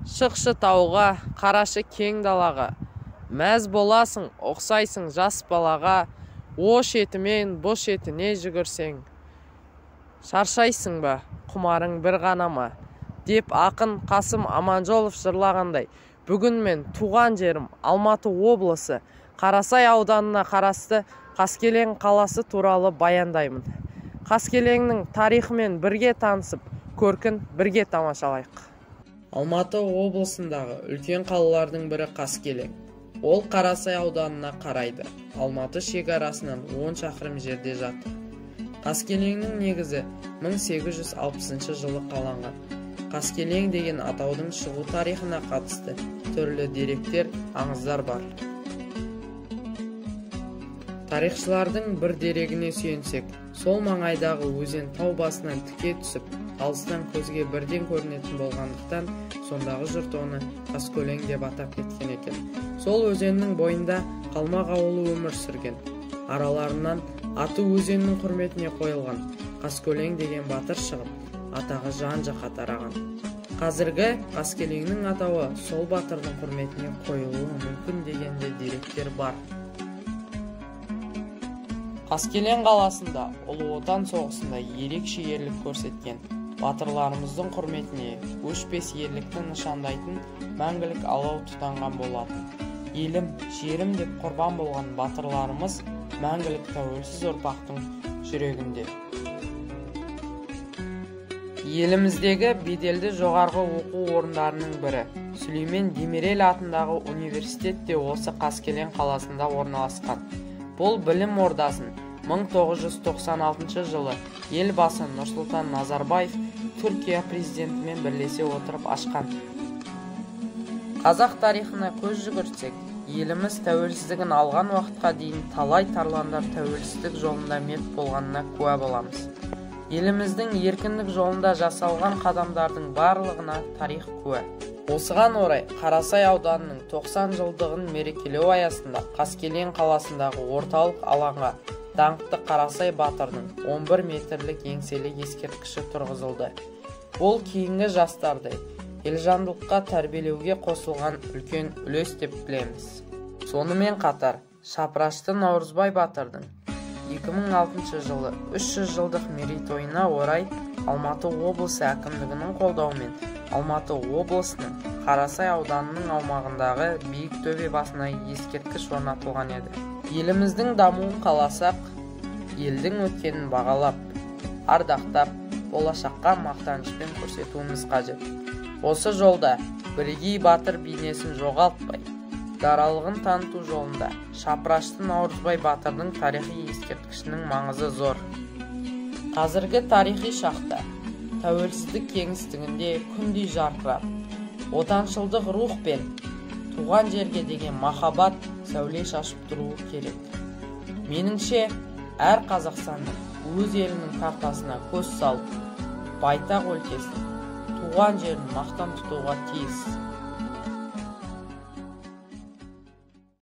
Шықшы тауға, қарашы кең далаға, мәз боласың, ұқсайсың жас балаға. О шетімен бұ шетіне жүгірсең, шаршайсың ба, құмарың бір ғана ма, деп ақын Қасым Аманжолов жырлағандай, бүгін мен туған жерім Алматы облысы Қарасай ауданына қарасты Қаскелең қаласы туралы баяндаймын. Қаскелеңнің тарихымен бірге танысып, көркін бірге тамашалайық. Алматы облысындағы үлкен қалалардың бірі Қаскелең. Ол Қарасай ауданына қарайды. Алматы шекарасынан 10 шақырым жерде жатыр. Қаскелеңнің негізі 1860 жылы қаланған. Қаскелең деген атаудың шығу тарихына қатысты түрлі деректер, аңыздар бар. Тарихшылардың бір дерегіне сүйенсек, сол маңайдағы өзен тау басынан тіке түсіп, алыстан көзге бірден көрінетін болғандықтан, сондағы жұрт оны Қаскелең деп атап кеткен екен. Сол өзеннің бойында қалмақ ауылы өмір сүрген. Араларынан аты өзеннің құрметіне қойылған Қаскелең деген батыр шығып, атағы жан-жаққа тараған. Қазіргі Қаскелеңнің атауы сол батырдың құрметіне қойылуы мүмкін деген де деректер бар. Қаскелең қаласында Ұлы Отан соғысында ерекше ерлік көрсеткен батырларымыздың құрметіне өшпес ерлікті нышандайтын мәңгілік алау тұтанған болатын. Елім, жерім деп құрбан болған батырларымыз мәңгілік тәуелсіз ұрпақтың жүрегінде. Еліміздегі беделді жоғарғы оқу орындарының бірі Сүлеймен Демирел атындағы университет те осы Қаскелең қаласында орналасқан. Бұл білім ордасын 1996 жылы елбасы Нұрсұлтан Назарбаев Түркия президентімен бірлесе отырып ашқан. Қазақ тарихына көз жүгіртсек, еліміз тәуелсіздігін алған уақытқа дейін талай тарландар тәуелсіздік жолында мерт болғанына куә боламыз. Еліміздің еркіндік жолында жасалған қадамдардың барлығына тарих куә. Осыған орай Қарасай ауданының 90 жылдығын мерекелеу аясында Қаскелең қаласындағы орталық алаңға даңқты Қарасай батырдың 11 метрлік еңселі ескерткіші тұрғызылды. Бұл кейінгі жастарды елжандылыққа тәрбиелеуге қосылған үлкен үлес деп білеміз. Сонымен қатар шапырашты Наурызбай батырдың 2006 жылы 300 жылдық мерейтойына орай Алматы облысы әкімдігінің қолдауымен Алматы облысының Қарасай ауданының аумағындағы биік төбе басына ескерткіш орнатылған еді. Еліміздің дамуын қаласақ, елдің өткенін бағалап, ардақтап, болашаққа мақтанышпен көрсетуіміз қажет. Осы жолда бірегей батыр бейнесін жоғалтпай, даралығын таныту жолында шапырашты Наурызбай батырдың тарихи ескерткішінің маңызы зор. Қазіргі тарихи шақта тәуелсіздік кеңістігінде күндей жарқырап, отаншылдық рух пен туған жерге деген махаббат сәуле шашып тұруы керек. Меніңше, әр қазақстандық өз елінің картасына көз салып, байтақ өлкесін, туған жерін мақтан тұтуға тиіс.